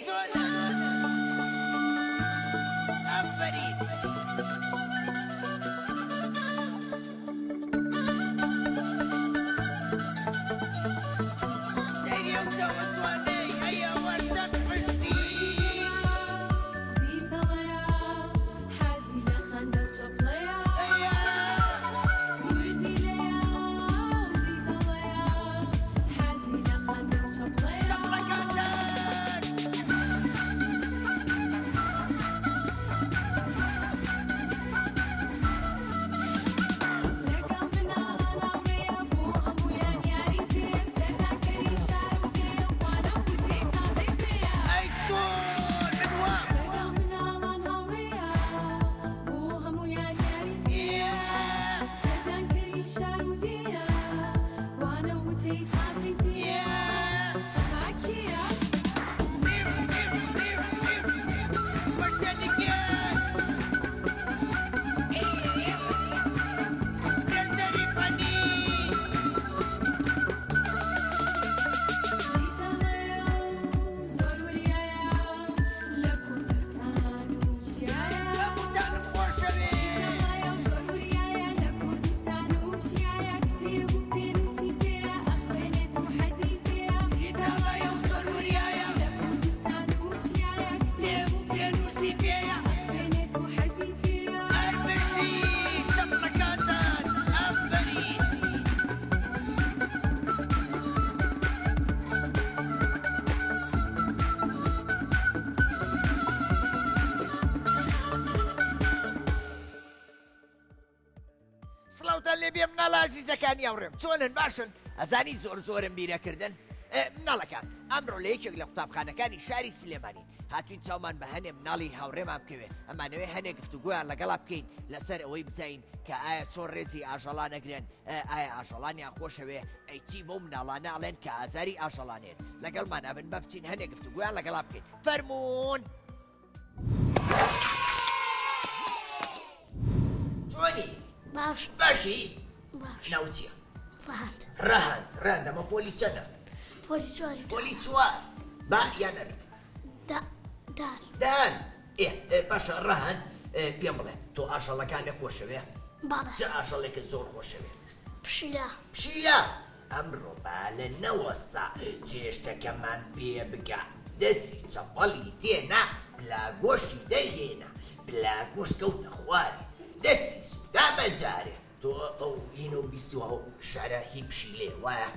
چۆنە؟ ئافەرین. سەیری ئەو چاوە جوانەی ئەی ئەوە چەند حوشتی. زیتەڵەیە حەزی لە خەندە و چەپڵەیە ئەیە. وردیلەیە و زیتەڵەیە حەزی لە خەندە و چەپڵەیە. چەپڵەکانتان. لەگەڵ مناڵان هاوڕێیە بۆ هەموویان یاری پێیە سەردانکەری شار و دێیە وانە و وتەی تازەی پێیە. ئەی چۆن من وام. لەگەڵ مناڵان هاوڕێیە بۆ هەموویان یاری پێیە سەردانکەری شار و دێیە وانە و وتەی تازەی پێیە ئەمە کێیە؟ زیتەڵەیە و زۆر وریایە لە کوردستان و چیایە. زیتەڵەیە و زۆر وریایە لە کوردستان و چیایە کتێب و پێنووسی پێیە ئەخوێنێت و حەزی پێیە. زیتەڵەیە و زۆر وریایە لە کوردستان و چیایە کتێب و پێنووسی پێیە ئەخوێنێت و حەزی پێیە. هەر بژی چەپڵەکانتان ئافەرین. سڵاوتان لێ بێ مناڵە ئازیزەکانی هاوڕێم چۆنن باشن ئەزانی زۆر زۆرم بیرەکردن مناڵەکان ئەمڕۆ لە یەکێک لە قوتابخانەکانی شاری سلێمانی هاتوین چاومان بە هەنێ مناڵی هاوڕێمان بکەوێ ئەمانەوێ هەنێ گفتوگۆیان لەگەڵا بکەین لەسەر ئەوەی بزانین کە ئایا چۆن ڕێزی ئاژەڵان ئەگرن ئایا ئاژەڵانیان خۆشەوێ ئەی چی بەو مناڵانە ئەڵێن کە ئازاری ئاژەڵانێن لەگەڵمان ئەبن بە بچین هەنێ گفتوگۆیان لەگەڵا بکەین فەرموون چۆنی؟ باش باشی؟ باش ناو چییە؟ ڕەهەند ڕەهەند ڕەهەند ئەمە پۆلی چەنە؟ پۆلی چواری پۆلی چوار با یان ئەلف؟ دا دال دال ئێ باشە ڕەهەند پێم بڵێ تۆ ئاژەڵەکانت خۆشەوێ؟ بەڵێ چ ئاژەڵێکت زۆر خۆشەوێ؟ پشیلە پشیلە ئەمڕۆ با لە نەوەسا چێشتەکەمان پێ بگا. دەسی چەپەڵی تێ نا بلا گۆشتی دەرهێنا بلا گۆشت کەوتە خوارێ دەسی سوتا بە جارێ. تۆ ئەو هینەو بیستوە ئەو شعرە هی پشیلەیە وایە؟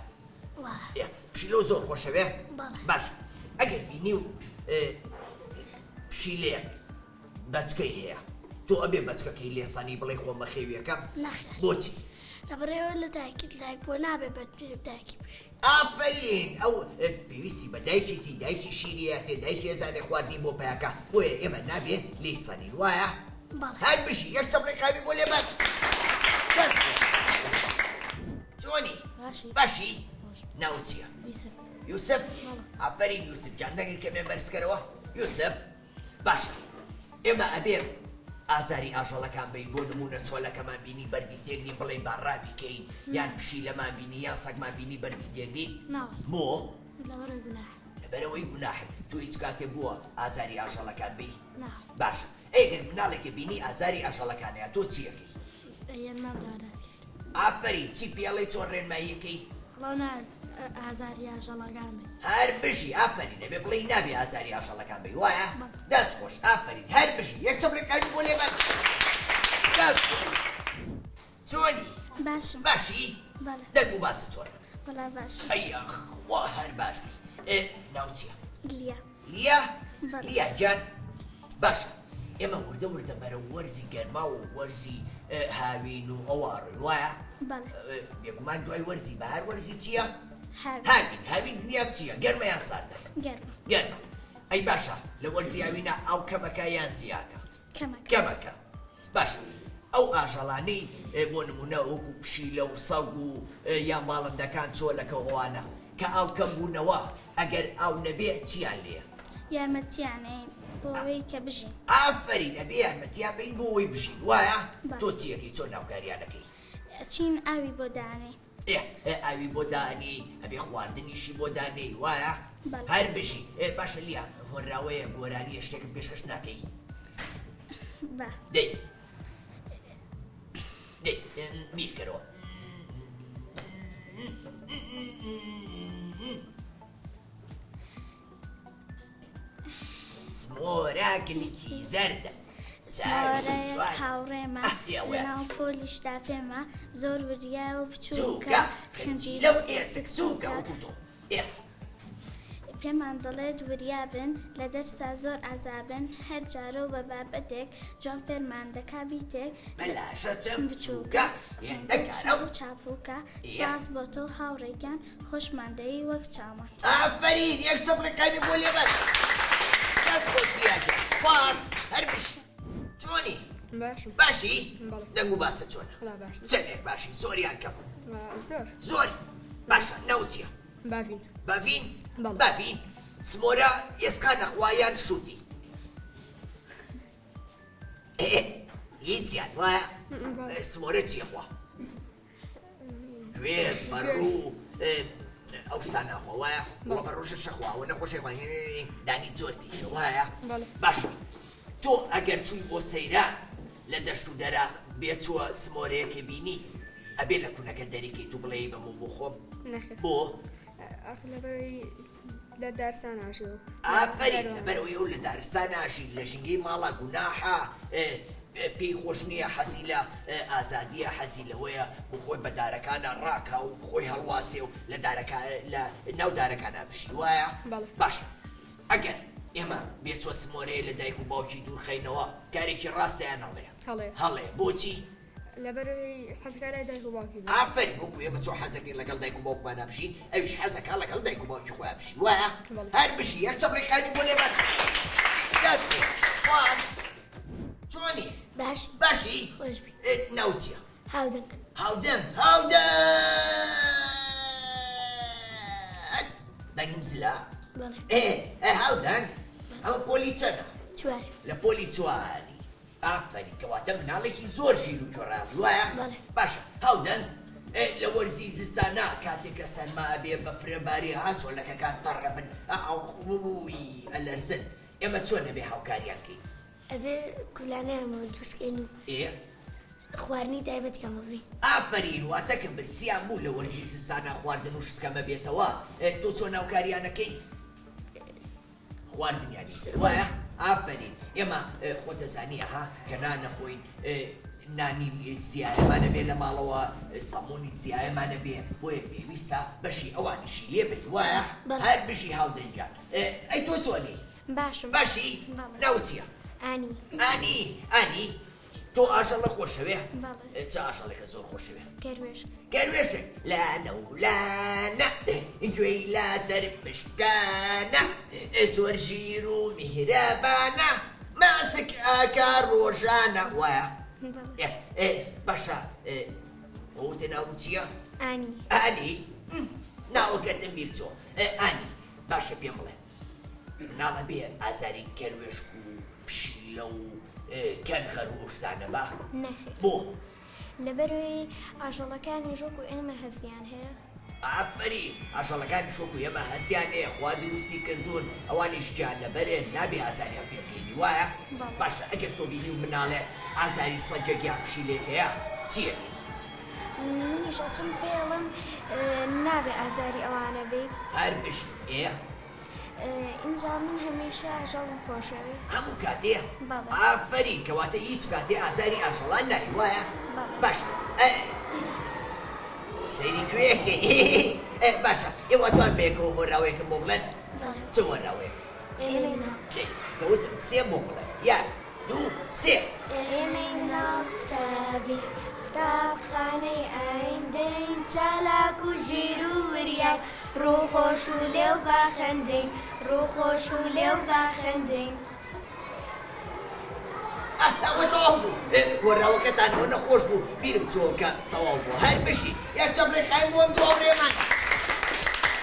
وایە. پشیلەو زۆر خۆشەوێ؟ بەڵێ. باشە ئەگەر بینیو پشیلەیەک بەچکەی هەیە تۆ ئەبێ بەچکەکەی لێ سەنی بڵێی خۆم بەخێویەکەم؟ نەخێر. بۆچی؟ لەبەرئەوەی لە دایکی لایک بووە نابێ بە دایکی بژی. ئافەرین ئەو پێویستی بە دایکێتی دایکی شیری ئەتێ دایکی ئەزانێ خواردنی بۆ پەیاکا بۆیە ئێمە نابێ لێی سەنین وایە؟ بەڵێ. هەر بژی یەک چەپڵەی قاوی بۆ لێبەن دەست خۆش. چۆنی؟ باشی. باشی؟ ناوت چییە؟ یوسف. یوسف؟ بەڵێ. ئافەرین یوسف گیان دەنگت کەمێ بەرز کەرەوە یوسف. باشە ئێمە ئەبێ ئازاری ئاژەڵەکان بەین بۆ نمونە چۆلەکەمان بینی بەردی تێگرین بڵێین با ڕاوی کەین یان پشیلەمان بینی یان سەگمان بینی بەردی تێگرین بۆ؟ لەبەرئەوەی گوناحە تۆ هیچ کاتێ بووە ئازاری ئاژەڵەکان بەی؟ باشە ئەی گەر مناڵێکە بینی ئازاری ئاژەڵەکانەیە تۆ چیەکەی؟ ئافەرین چی پێڵێی چۆن ڕێنماییەکەی؟ ڵاو نا ئازاری ئاژەڵەکان بەی. هەر بژی ئافەرین ئەبێ بڵێی نابێ ئازاری ئاژەڵەکان بەی وایە؟ دەست خۆش ئافەرین هەر بژی یەک چەپڵی قایم بۆ لێبەن دەست خۆش چۆنی؟ باشم باشی؟ بەڵێ دەنگ و باست چۆنە؟ وەڵا باشم ئەی یاخوا هەر باش بی ئێ ناوت چییە؟ لیا لیا؟ بەڵێ. لیا گیان باشە ئێمە وردە وردە بەرەو وەرزی گەرما و وەرزی هاوین و ئەوە ئەڕۆین وایە؟ بەڵێ. بێگومان دوای وەرزی بەهار وەرزی چییە؟ هاوین. هاوین هاوین دنیا چییە؟ گەرمە یان ساردە؟ گەرمە. گەرمە. ئەی باشە لە وەرزی هاوینا ئاو کەمەکە یان زیاکە؟ کەمەکە. کەمەکە. باشە ئەو ئاژەڵانەی بۆ نموونە وەکو پشیلە و سەگ و یان باڵندەکان چۆلەکە و ئەوانە کە ئاو کەم بوونەوە ئەگەر ئاو نەبێ چیان لێیە؟ یارمەتیان ئەین بۆ ئەوەی کە بژین. ئافەرین ئەبێ یارمەتیان بەین بۆ ئەوەی بژین وایە؟ بەڵێ. تۆ چی ئەکەی چۆن هاوکاریان ئەکەی؟ ئەچین ئاوی بۆ دانێین. ئێ ئێ ئاوی بۆ دانێی ئەبێ خواردنیشی بۆ دانێی وایە؟ بەڵێ. هەر بژی. ئێ باشە لیا هۆنراوەیە گۆرانییە شتێکم پێشکەش ناکەی؟ با. دەی دەی بیرکەرەوە. سمۆرە کلکی زەردە. سمۆرەیەک هاوڕێمە لەناو پۆلیشدا پێمە زۆر وریایە و بچووکە خنجیلە و ئێسک سووکە وەکو تۆ. پێمان دەڵێت وریا بن لە دەرسا زۆر ئازابن هەر جارە و بە بابەتێک جوان فێرمان دەکا بیتێک بەلاشە چەند بچووکە هێندە کارە و چاپووکە سپاس بۆ تۆ هاوڕێ گیان خۆشمان دەی وەک چاوان. ئافەرین یەک چەپڵی قایمی بۆ لێبەن دەست خۆش لیا گیان سوپاس هەر بژی چۆنی باشم باشی بەڵێ. دەنگ و باسە چۆنە وەڵا باشم چەندێک باشی زۆر یان کەم زۆر زۆر باشە ناوت چییە باڤین باڤین بەڵێ. باڤین سمۆرە ئێسقان ئەخوا یان شووتی هیچیان وایە سمۆرە چیە خوا گوێز بەڕوو ئەو شتانە خوا وایە وڵە بەڕوشە شەخوا ئەوە نەخۆشی خوا دانی زۆر تیشە وایە باشە تۆ ئەگەر چووی بۆ سەیران لە دەشت و دەرا بێچووە سمۆرەیەکە بینی ئەبێ لە کونەکە دەریکەیت و بڵێی بەمە بۆ خۆم بۆ لەبەرەوەی لە دارستان ئاژی و ئافەرین لەبەرئەوەی ئەو لە دارستان ئاژی لە ژینگەی ماڵا گوناحە پێی خۆش نییە حەزی لە ئازادیە حەزی لەوەیە بۆ خۆی بە دارەکانە ڕاکا و خۆی هەڵواسێ و لە دارەکە لە ناو دارەکانە بژی وایە باشە ئەگەر ئێمە بێچوە سمۆرەیە لە دایک و باوکی دوورخەینەوە کارێکی ڕاستە یان هەڵەیە هەڵەیە بۆچی لەبەرئەوەی حەزەکا لای دایک و باوکی بێت. ئافەرین وەکو ئێمە چۆن حەزەکەین لەگەڵ دایک و باوکمانا بژین ئەویش حەزەکا لەگەڵ دایک و باوکی خۆیا بژی وایە؟ بەڵێ. هەر بژی یەک چەپڵی خانی بۆ لێبەن دەست خۆش سوپاس چۆنی؟ باشی. باشی؟ خۆش بی. ئێ ناوت چییە؟ هاودەنگ. هاودەنگ هاودەنگ دەنگم زلە؟ بەڵێ. ئێ ئێ هاودەنگ ئەمە پۆلی چەنە؟ چوار. لە پۆلی چواری ئافەرین کەواتە مناڵێکی زۆر ژیر و گوێڕایەڵی وایە؟ بەڵێ. باشە هاودەنگ ئێ لە وەرزی زستانا کاتێک کە سەرما ئەبێ بەفرە بارێ ها چۆلەکەکان تەڕ ئەبن ئاووی ئەلەرزن ئێمە چۆن ئەبێ هاوکاریان کەین؟ ئەبێ کولانەیان بۆ دروست کەین و ئێ خواردنی تایبەتیان بۆ ببەین. ئافەرین واتە کە برسیان بوو لە وەرزی زستانا خواردن و شت کەم ئەبێتەوە ئێ تۆ چۆن هاوکاریان ئەکەی؟ خواردنیانی وایە ئافەرین ئێمە خۆت دەزانی ئەها کە نان نەخۆین نانی زیایەمانە بێ لە ماڵەوە سەمونی زیایەمانە بێ بۆیە پێویستە بەشی ئەوانیشی لێ بین وایە هەر بژی هاودەنگیان ئەی تۆ چۆنی باشم باشی ناوت چییە ئانی ئانی ئانی تۆ ئاژەڵە خۆشەوێ؟ بەڵێ. چ ئاژەڵێکە زۆر خۆشەوێ؟ کەروێشک. کەروێشک لانە و لانە گوێی لە سەر پشتانە زۆر ژیر و میهرەبانە ماسک ئاکا ڕۆژانە وایە؟ بەڵێ. باشە خۆتە ناوم چییە؟ ئانی. ئانی ناوەکەتم بیر چۆ ئانی باشە پێم بڵێ مناڵ ئەبێ ئازاری کەروێشک و پشیلە و کەنغەر و ئەو شتانە با؟ نەخێر. بۆ؟ لەبەرئەوەی ئاژەڵەکانیش وەکو ئێمە هەستیان هەیە. ئافەرین ئاژەڵەکانیش وەکو ئێمە هەستیان هەیە خوا دروستی کردوون ئەوانیش گیانلەبەرن نابێ ئازاریان پێ بگەینی وایە؟ بەڵێ. باشە ئەگەر تۆ بینیو مناڵێک ئازاری سەگێک یان پشیلێک هەیە چی ئەکەی؟ منیش ئەچم پێڵم نابێ ئازاری ئەوانە بیت. هەر بژی ئێ. ئینجا من هەمیشە ئاژەڵم خۆشەوێت. هەموو کاتێ؟ بەڵێ. ئافەرین کەواتە هیچ کاتێ ئازاری ئاژەڵان نای وایە؟ بەڵێ. باشە ئە سەیری کوێ ئەکەی ئێ باشە ئێوە ئەتوان بەیەکەوە هۆنراوەیەکم بۆ بڵێن؟ بەڵێ. چ هۆنراوەیەک؟ ئێمەی مناڵ. دەی کە وتم سێ بۆم بڵێ یەک دوو سێ. ئێمەی مناڵ قوتابی قوتابخانەی ئایندەین چالاک و ژیر و وریاین ڕووخۆش و لێو بە خەندەین ڕووخۆش و لێو بە خەندەین. ئەه ئەوە تەواو بوو هۆنراوەکەتان ئەوەنە خۆش بوو بیرم چۆوە کە تەواو بووە هەر بژی یەک چەپڵەی خایم بۆ ئەم دوو هاوڕێیەمان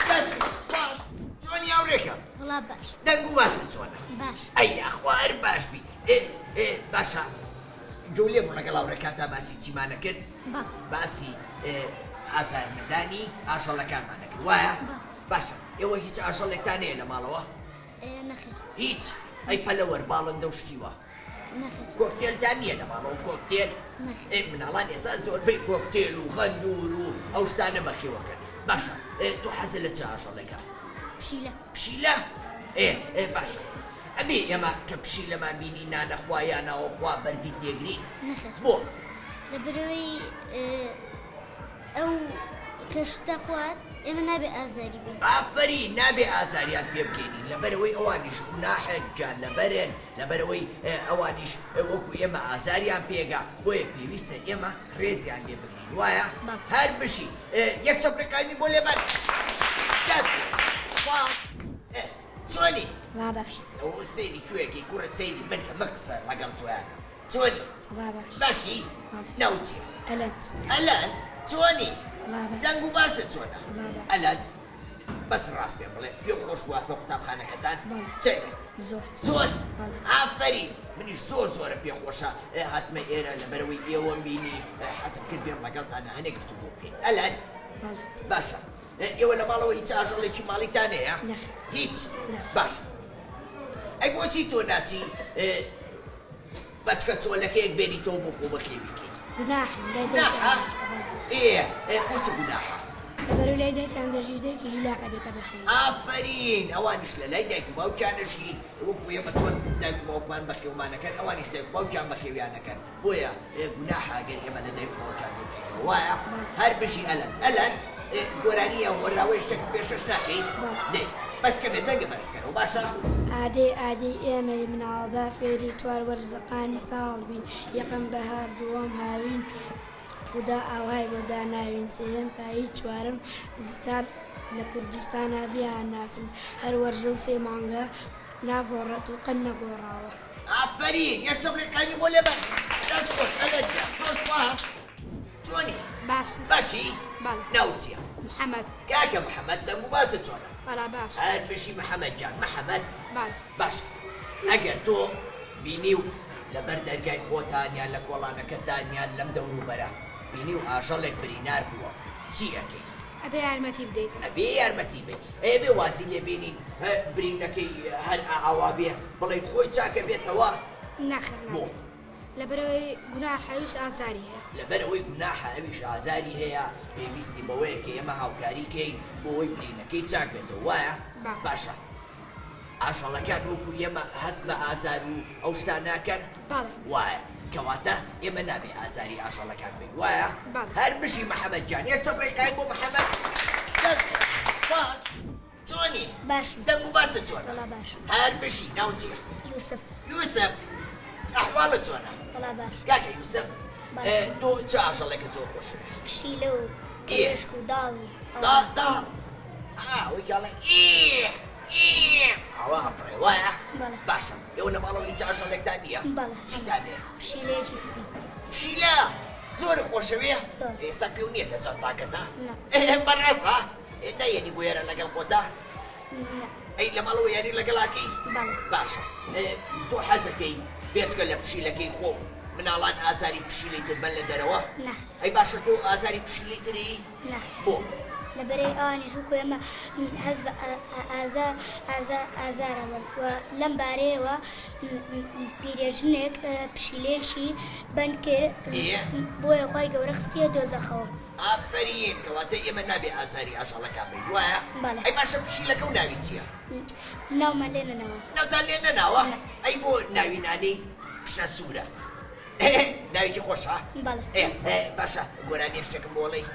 دەست خۆش سوپاس چۆنی هاوڕێکەم؟ وەڵا باش. دەنگ و باست چۆنە؟ باش. ئەی یاخوا هەر باش بی ئێ ئێ باشە. گوێ لێ بوو لەگەڵ هاوڕێکانتا باسی چیمانە کرد؟ باسی ئازار نەدانی ئاژەڵەکانمانە کرد وایە؟ باشە ئێوە هیچ ئاژەڵێکتان هەیە لە ماڵەوە؟ نەخێر. هیچ؟ ئەی پەلەوەر باڵندە و شتی وا؟ نەخێر. کۆکتێلتان نییە لە ماڵەوە کۆکتێل؟ نەخێر. ئێ مناڵان ئێستا زۆربەی کۆکتێل و غەندوور و ئەو شتانە بەخێوەکەن. باشە تۆ حەزت لە چ ئاژەڵێکە؟ پشیلە. پشیلە؟ ئێ ئێ باشە ئەبێ ئێمە کە پشیلەمان بینی نانەخوا یا ناوەخوا بەردی تێگرین؟ نەخێر. بۆ؟ لەبەرئەوەی ئەو کە شتە خوات ئێمە نابێ ئازاری بەین. ئافەرین نابێ ئازاریان پێ بگەینین لەبەرئەوەی ئەوانیش گوناحن گیانلەبەرن لەبەرئەوەی ئەوانیش وەکو ئێمە ئازاریان پێگا بۆیە پێویستە ئێمە ڕێزیان لێ بگرین وایە؟ بەڵێ. هەر بژی یەک چەپڵی قایمی بۆ لێبەن دەست خۆش سوپاس چۆنی؟ وەڵا باش. ئەوە سەیری کوێکەی کوڕە سەیری من کە من قسە ڵەگەڵ تۆیاکەم چۆنی؟ وەڵا باش. باشی؟ بەڵێ. ناوت چیە؟ ئەلەند. ئەلەند چۆنی؟ وەڵا باش. دەنگ و باست چۆنە؟ وەڵا باش. ئەلەند بەس ڕاست پێم بڵێ پێم خۆش بوو هاتمە قوتابخانەکەتان؟ بەڵێ. چەنێ؟ زۆر. زۆر؟ بەڵێ. ئافەرین منیش زۆر زۆرم پێ خۆشە هاتمە ئێرە لەبەرئەوەی ئێوەم بینی حەزم کرد بێم ڵەگەڵتانا هەنێ گفتوگۆ بکەین. ئەلەند؟ بەڵێ. باشە ئێوە لە ماڵەوە هیچ ئاژەڵێکی ماڵیتان هەیە؟ نەخێر. هیچ؟ نەخێر. باشە ئەی بۆچی تۆ ناچی بەچکە چۆلەکەیەک بێنیتەوە بۆ خۆ بەخێوی کەی؟ گوناحە لای گوناحە؟ دایکیان دەژی. ئێ ئێ بۆچ گوناحە؟ لەبەرئەوەی لای دایکیان دەژی دایکی هیلاک ئەبێ کە بەخێوی. ئافەرین ئەوانیش لە لای دایک و باوکیان ئەژین وەکو ئێمە چۆن دایک و باوکمان بەخێومان ئەکەن ئەوانیش دایک و باوکیان بەخێویان ئەکەن بۆیە گوناحە ئەگەر ئێمە لە دایک و باوکیان دوور کەینەوە وایە؟ هەر بژی ئەلەند ئەلەند گۆرانییە هۆنراوەی شتێکم پێشکەش ناکەی؟ دەی بەس کەمێ دەنگت بەرز کەرەوە باشە؟ ئادەی ئادەی ئێمەی مناڵ با فێری چوار وەرزەکانی ساڵ بین یەکەم بەهار دووەم هاوین خودا ئاوهای بۆ داناوین سێیەم پاییز چوارەم زستان لە کوردستانا بیانناسن هەر وەرزە و سێ مانگە ناگۆڕێت و قەت نەگۆڕاوە. ئافەرین یەک چەپڵی قایمی بۆ لێبەن دەست خۆش ئەلەند گیان زۆر سوپاس چۆنی؟ باشم. باشی؟ بەڵێ. ناوت چیە؟ محەمەد. کاکە محەمەد دەنگ و باست چۆنە؟ وەڵا باشم. هەر بژی محەمەد گیان. محەمەد؟ بەڵێ. باشە ئەگەر تۆ بینیو لەبەر دەرگای خۆتان یان لە کۆڵانەکەتان یان لەم دەوروبەرە بینیو ئاژەڵێک برینار بووە چی ئەکەی؟ ئەبێ یارمەتی بدەی. ئەبێ یارمەتی بەی. ئەی ئەبێ وازی لێ بێنین برینەکەی هەر ئاوا بێ بڵێین خۆی چاکە بێتەوە؟ نەخێر بۆ؟ نابێت. لەبەرئەوەی گوناحە ئەویش ئازاری هەیە. لەبەرئەوەی گوناحە ئەویش ئازاری هەیە پێویستی بەوەیە کە ئێمە هاوکاری کەین بۆ ئەوەی برینەکەی چاک بێتەوە وایە؟ با. باشە ئاژەڵەکان وەکو ئێمە هەست بە ئازار و ئەو شتانە ناکەن؟ بەڵێ. وایە کەواتە ئێمە نابێ ئازاری ئاژەڵەکان بەین وایە؟ بەڵێ. هەر بژی محەمەد گیان یەک چەپڵەی قایم بۆ محەمەد دەست خۆش سوپاس. چۆنی؟ باشم. دەنگ و باست چۆنە؟ وەڵا باشم. هەر بژی، ناوت چییە؟ یوسف. یوسف، ئەحواڵت چۆنە؟ وەڵا باشم. کاکە یوسف، بەڵێ. تۆ چ ئاژەڵێکت زۆر خۆشەوێ؟ پشیلە و ئێ. کەروێشک و داڵ و دا، ئەوانە. داڵ. ئا، ئەوەی کە ئەڵێ ئێ، ئێ، ئەوە ئەفڕێ، وایە؟ بەڵێ. باشە، ئێوە لە ماڵەوە هیچ ئاژەڵێکتان نییە؟ بەڵێ. چیتان هەیە؟ پشیلەیەکی سپی. پشیلە! زۆرت خۆشەوێ؟ زۆر. ئێستا پێو نییە لە جەنتاکەتا؟ نا. ئێ، بەڕێزە؟ نایەنی بۆ ئێرە لەگەڵ خۆتا؟ نا. ئەی لە ماڵەوە یاری لەگەڵاکەی؟ بەڵێ. باشە تۆ حەزەکەی بێجگە لە پشیلەکەی خۆم مناڵان ئازاری پشیلەی تر بەن لە دەرەوە؟ نەخێر. ئەی باشە تۆ ئازاری پشیلەی تری؟ نەخێر. بۆ؟ لەبەرئەوەی ئەوانیش وەکو ئێمە هەست بە ئازا ئازا ئازارەبن و لەم بارەیەوە پیرێژنێک پشیلەیەکی بەند کرد بۆیە خوای گەورە خستیە دۆزەخەوە. ئافەرین کەواتە ئێمە نابێ ئازاری ئاژەڵەکان بەین وایە؟ بەڵێ. ئەی باشە پشیلەکە و ناوی چییە؟ ناومان لێ نەناوە. ناوتان لێ نەناوە؟ نا. ئەی بۆ ناوی نانێی پشە سوورە؟ ناوێکی خۆشە؟ بەڵێ. ئێ باشە گۆرانیە شتێکم بۆ ئەڵێی؟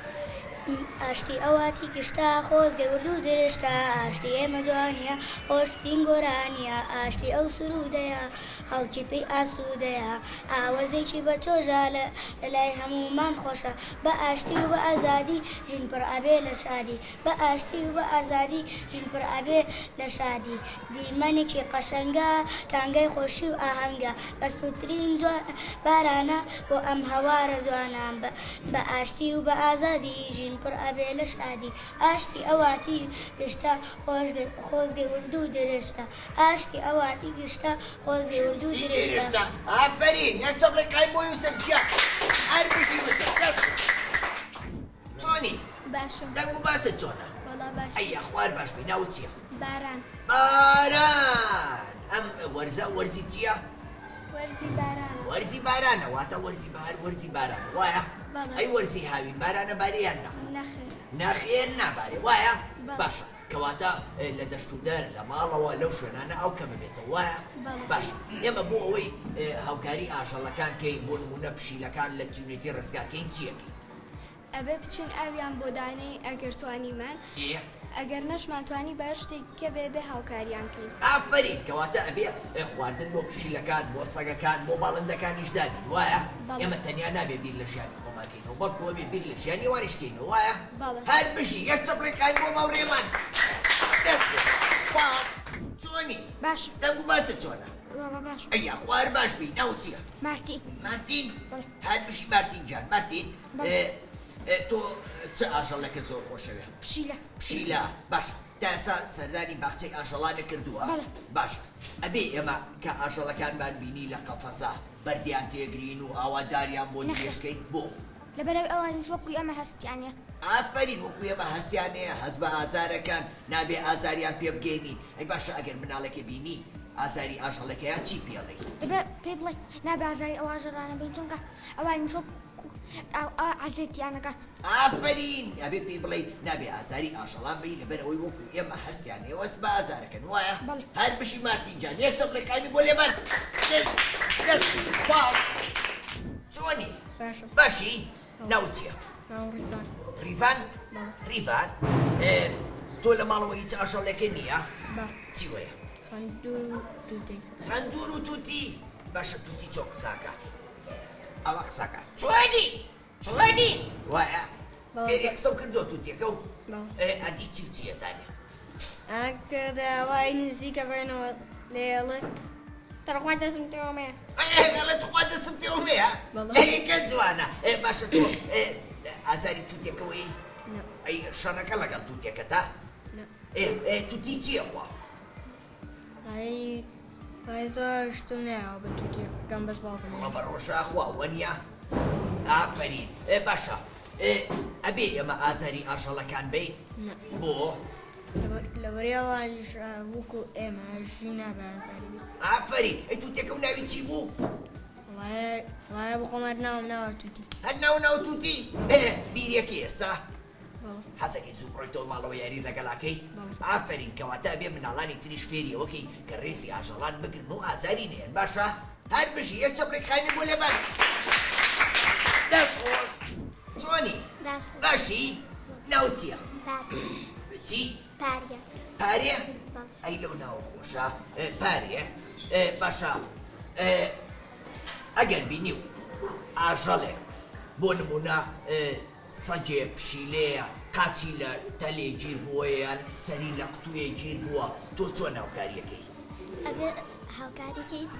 ئاشتی ئەواتی گشتە خۆزگەی ورد و درشتە ئاشتی ئێمە جوانیە خۆشترین گۆرانیە ئاشتی ئەو سروودەیە خەڵکی پێی ئاسوودەیە ئاوەزێکی بە چۆژە لە لای هەموومان خۆشە بە ئاشتی و بە ئازادی ژین پڕ ئەبێ لە شادی بە ئاشتی و بە ئازادی ژین پڕ ئەبێ لە شادی دیمەنێکی قەشەنگە کانگای خۆشی و ئاهەنگە بەسوودترین بارانە بۆ ئەم هەوارە جوانە بە ئاشتی و بە ئازادی ژین. پڕ ئەبێ لە شادی ئاشتی ئەواتی گشتە خۆزگەی ورد و درشتە ئاشتی ئەواتی گشتە خۆزگەی ورد و درشتە. ئافەرین یەک چەپڵەی قایم بۆ یوسف گیان هەر بژی یوسف دەست خۆش. چۆنی؟ باشم. دەنگ و باست چۆنە؟ وەڵا باشم. ئەی یاخوا هەر باش بی ناوت چییە؟ باران. باران ئەم وەرزە وەرزی چییە؟ وەرزی بارانە. وەرزی بارانە واتە وەرزی بەهار وەرزی بارانە وایە؟ بەڵێ. ئەی وەرزی هاوین بارانە بارێ یان نا؟ نەخێر. نەخێر نابارێ وایە؟ بەڵێ. باشە کەواتە لە دەشت و دەر لە ماڵەوە لەو شوێنانە ئاو کەمە بێتەوە وایە؟ بەڵێ. باشە ئێمە بۆ ئەوەی هاوکاری ئاژەڵەکان کەین بۆ نموونە پشیلەکان لە تیونێتی ڕزگار کەین چیەکەین؟ ئەبێ بچین ئاویان بۆ دانێین ئەگەر توانیمان ئێ. ئەگەر نەشمان توانی با شتێک کە بێ بێ هاوکاریان کەین. ئافەرین کەواتە ئەبێ خواردن بۆ پشیلەکان بۆ سەگەکان بۆ باڵندەکانیش دابین وایە؟ بەڵێ. ئێمە تەنیا نابێ بیر لە ژیانی خۆمان کەینەوە بەڵکو ئەبێ بیر لە ژیانی ئەوانیش کەینەوە وایە؟ بەڵێ. هەر بژی یەک چەپڵەی قایم بۆ ماورێمان دەست خۆش سوپاس چۆنی؟ باشم. دەنگ و باست چۆنە؟ وەڵا باشم. ئەی یاخوا هەر باش بی ناوت چیە؟ مارتین. مارتین؟ بەڵێ. هەر بژی مارتین گیان مارتین تۆ چ ئاژەڵێکە زۆر خۆشەوێ؟ پشیلە. پشیلە باشە تا ئێستا سەردانی باخچەی ئاژەڵانت کردووە؟ بەڵێ. باشە ئەبێ ئێمە کە ئاژەڵەکانمان بینی لە قەفەزا بەردیان تێگرین و ئاوا داریان بۆ درێژ کەین بۆ؟ لەبەرئەوەی ئەوانیش وەکو ئێمە هەستیان هەیە. ئافەرین وەکو ئێمە هەستیان هەیە هەست بە ئازارەکەن نابێ ئازاریان پێ بگەینین ئەی باشە ئەگەر مناڵێکت بینی ئازاری ئاژەڵێکەیا چی پێڵێی؟ دەبێ پێی بڵێی نابێ ئازاری ئەو ئاژەڵانە بەین چونکە ئەوانیش وەکو عەزێتیان ئەکات. ئافەرین ئەبێ پێی بڵێی نابێ ئازاری ئاژەڵان بەی لەبەر ئەوەی وەکو ئێمە هەستیان هەیە هەست بە ئازارەکەن وایە؟ بەڵێ. هەر بژی مارتین گیان یەک چەپڵەی قایمی بۆ لێبان دەست سوپاس چۆنی؟ باشم. باشی؟ ناوت چییە؟ ناوم ڕیڤان. ڕیڤان؟ بەڵێ. ڕیڤان تۆ لە ماڵەوە هیچ ئاژەڵێکت نییە؟ بە. چی وەیە؟ خەندوور و تووتی. خەندوور و تووتی؟ باشە تووتی چۆن قساکا؟ ئەوە قسەکە. چۆنی؟ چۆنی؟ وایە؟ فێری قسە و کردووە تووتیەکە و ئەدی چی و چی ئەزانێ؟ ئەکردەوەی نزیکە بێنەوە لێڵێ تەڕخوا دەسم تێوەمەیە. ئەڵێ تخوا دەسم تێوەمەیە؟ ئەی کە جوانە. باشە تۆ ئازاری تووتێکەوەی؟ ئەی شەڕەکە لەگەڵ تووتێکەتا؟ تووتی چییە خوا؟ ئەی ئەی زۆر شتم نایەوە بە تووتیەکەم بەس باوکم وەڵا بە ڕۆژە خوا وەنیە ئافەرین ئێ باشە ئێ ئەبێ ئێمە ئازاری ئاژەڵەکان بین نا. بۆ لەبەرەی ئەوانیش وەکو ئێمە ژی نابێ ئازاری بین ئافەرین ئەی تووتیەکە و ناوی چی بوو وەڵایە وەڵایە بۆ خۆم هەر ناوم ناوە تووتی هەر ناو ناو تووتی ئێ بیرەکەی ئێستا حەزەکەی زوو بڕۆیتەوە ماڵەوە یاری لەگەڵاکەی؟ ئافەرین کەواتە ئەبێ مناڵانی تریش فێری ئەوەکەی کە ڕێزی ئاژەڵان بگرن و ئازاری نەیەن باشە؟ هەر بژی یەک چەپڵێک خاوێن بۆ لێبان دەست خۆش چۆنی؟ باشی؟ ناوت چییە؟ چی؟ پارێ پارێ؟ ئەی لەو ناوە خۆشە پارێ باشە ئەگەر بینی و ئاژەڵێک بۆ نمونە سەگێ، پشیلەیە، قاچی لە تەلێ گیر بووە یان سەری لە قوتووێ گیر بووە، تۆ چۆن هاوکاری ئەکەی؟ ئەبێ هاوکاری کەیت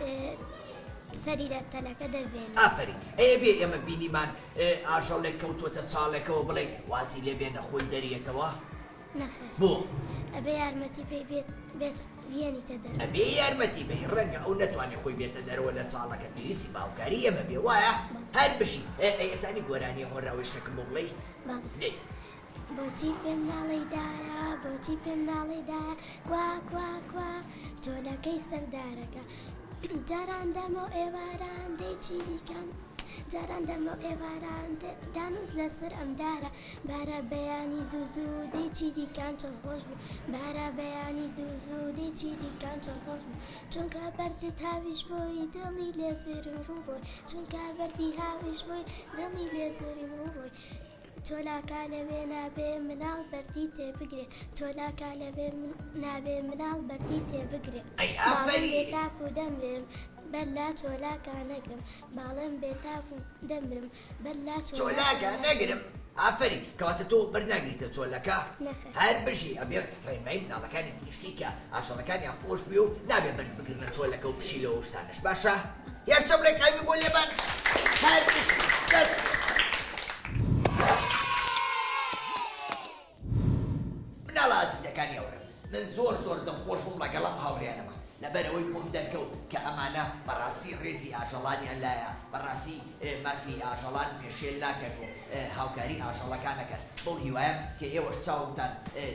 سەری لە تەلەکە دەربێنی. ئافەرین. ئەی ئەبێ ئێمە بینیمان ئاژەڵێک کەوتووەتە چاڵێکەوە بڵێین وازی لێ بێنە خۆی دەریەتەوە؟ نەخێر. بۆ؟ ئەبێ یارمەتی پێی بێت بێت بیێنیتە دەرەوە. ئەبێ یارمەتی بەی، ڕەنگە ئەو نەتوانێ خۆی بێتە دەرەوە لە چاڵەکە پێویستی بە هاوکاری ئێمە بێ وایە؟ هەر بژی. ئێ ئەی ئەزانی گۆرانیە هۆنراوەی شتەکم بۆ بڵێی؟ بەڵێ. دەی. بۆچی پێم ناڵێی دایە بۆچی پێم ناڵێی دایە کوا کوا کوا چۆلەکەی سەر دارەکە جاران دەمەو ئێواران دەی چیریکان جاران دەمەو ئێواران دانوس لەسەر ئەم دارە بارە بەیانی زوو زوو دەی چیریکان چۆن خۆش بوو بارە بەیانی زوو زوو دەی چیریکان چۆن خۆش بوو چونکە بەردت هاویش بۆی دڵی لێ زرم ڕوو ڕۆی چونکە بەردی هاویش بۆی دڵی لێ زرم ڕوو ڕۆی چۆلاکا لەوێ نابێ مناڵ بەردی تێ بگرێ چۆلاکا لەوێ نابێ مناڵ بەردی تێ بگرێ ئەی باڵم ئافەرین. بێ تاکو دەمرم بەر لا چۆلاکا نەگرم باڵم بێ تاکو دەمرم بەر لا چۆلاکە نەگرم. ئافەرین کەواتە تۆ بەر ناگریتە چۆلەکە؟ نەخێر. هەر بژی ئەبێ ڕێنمایی مناڵەکانی تریش کەی کە ئاژەڵەکانیان خۆش بوێ و نابێ بەرد بگرنە چۆلەکە و پشیلە و ئەو شتانەش باشە؟ یەک چەپڵێک قایمی بۆ لێبان هەر بژی دەست خۆش. ئازیزەکانی هاوڕێم من زۆر زۆر دڵخۆش بووم ڵەگەڵ ئەم هاوڕێیانەما لەبەر ئەوەی بۆم دەرکەوت کە ئەمانە بەڕاستی ڕێزی ئاژەڵانیان لایە بەڕاستی مافی ئاژەڵان پێشێل ناکەن و هاوکاری ئاژەڵەکان ئەکەن بەو هیوایەم کە ئێوەش چاوتان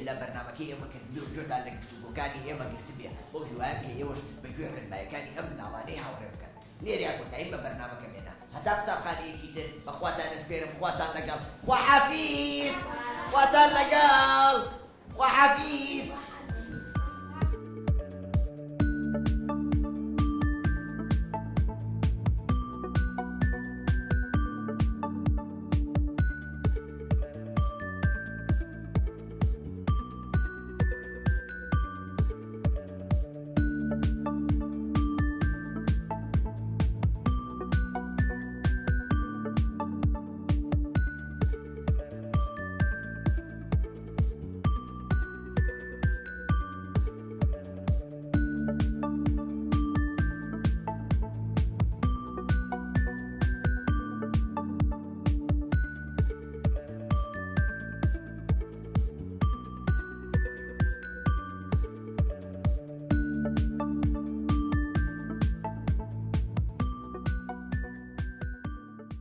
لە بەرنامەکەی ئێمە کردبێ و گوێتان لە گفتوگۆکانی ئێمە گرتبێ بەو هیوایەم کە ئێوەش بە گوێ ڕێنمایەکانی ئەم مناڵانەی هاوڕێ بکەن. لێرەیا کۆتاییم بە بەرنامەکەم هێنا هەتا قوتابخانەیەکی تر بە خواتان ئەسپێرم خواتان لەگەڵ خواحافیز خواتان لەگەڵ خواحافیز.